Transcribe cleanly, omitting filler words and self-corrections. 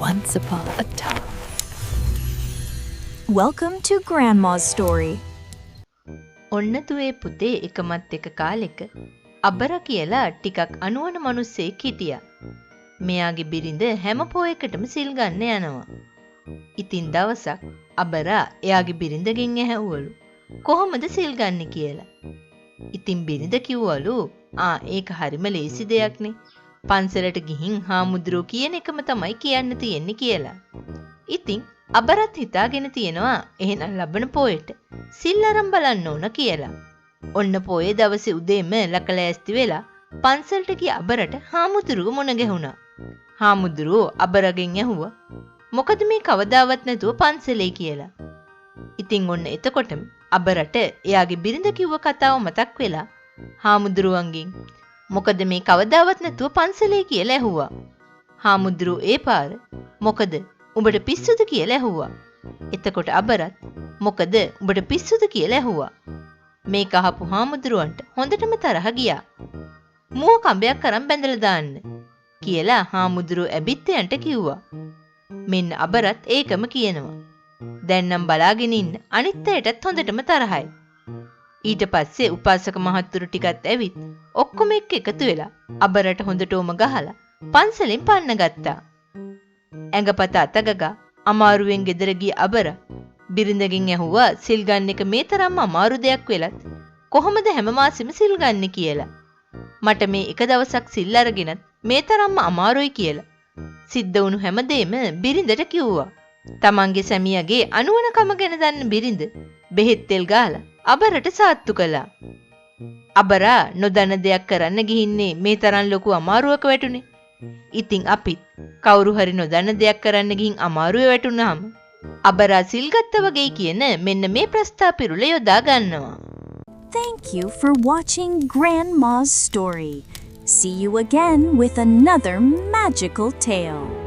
Once upon a time. Welcome to Grandma's Story. ඔන්න දුවේ පුතේ, එකමත් එක කාලෙක අබර කියලා ටිකක් අනුවන මනුස්සයෙක් හිටියා. මෙයාගේ බිරිඳ හැම පෝයකටම සිල් ගන්න යනවා. ඉතින් දවසක් අබරා එයාගේ බිරිඳගෙන් ඇහැව්වලු කොහොමද සිල් ගන්න කියලා. ඉතින් බිරිඳ කිව්වලු, "ආ, ඒක හරිම ලේසි දෙයක්නේ. පන්සලට ගිහින් හාමුදුරුවෝ කියන එකම තමයි කියන්න තියෙන්නේ" කියලා. ඉතින් අබරත් හිතාගෙන තියෙනවා එහෙනම් ලබන පෝයට සිල් අරන් බලන්න ඕන කියලා. ඔන්න පෝයේ දවසේ උදේම ලකලෑස්ති වෙලා පන්සලට ගිය අබරට හාමුදුරුවෝ මුණ ගැහුණා. හාමුදුරුවෝ අබරගෙන් ඇහුවා, මොකද මේ කවදාවත් නැතුව පන්සලේ කියලා. ඉතින් ඔන්න එතකොටම අබරට එයාගේ බිරිඳ කිව්ව කතාව මතක් වෙලා හාමුදුරුවන්ගෙන් මොකද මේ කවදාවත් නැතුව පන්සලේ කියලා ඇහුවා. හාමුදුරුවෝ ඒ පාර මොකද උඹට පිස්සුද කියලා ඇහුවා. එතකොට අබරත් මොකද උඹට පිස්සුද කියලා ඇහුවා. මේක අහපු හාමුදුරුවන්ට හොඳටම තරහ ගියා. මුව කඹයක් අරන් බැඳලා දාන්න කියලා හාමුදුරුවෝ ඇබිත්තයන්ට කිව්වා. මෙන්න අබරත් ඒකම කියනවා. දැන් නම් බලාගෙන ඉන්න අනිත් අයටත් හොඳටම තරහයි. ඊට පස්සේ උපාසක මහත්තුරු ටිකත් ඇවිත් ඔක්කොම එක්ක එකතු වෙලා අබරට හොඳටම ගහලා පන්සලෙන් පන්න ගත්තා. ඇඟපත අතගගා අමාරුවෙන් ගෙදර ගිය අබර බිරිඳගෙන් ඇහුවා සිල් ගන්න එක මේ තරම්ම අමාරු දෙයක් වෙලත් කොහොමද හැම මාසෙම සිල් ගන්නෙ කියලා. මට මේ එක දවසක් සිල් අරගෙනත් මේ තරම්ම අමාරුයි කියලා. සිද්ධ වුණු හැමදේම බිරිඳට කිව්වා. තමන්ගේ සැමියාගේ අනුවණකම ගැන දන්න බිරිඳ බෙහෙත් තෙල් ගාලා අබරට සාත්තු කළා. අබරා නොදන්න දෙයක් කරන්න ගිහින්නේ මේ තරම් ලොකු අමාරුවක වැටුනේ. ඉතින් අපිත් කවුරු හරි නොදන්න දෙයක් කරන්න ගිහින් අමාරුවේ වැටුනහම අබරා සිල් ගත්ත වගේ කියන මෙන්න මේ ප්‍රස්තාව පිරුළ යොදා ගන්නවා. Thank you for watching Grandma's Story. See you again with another magical tale.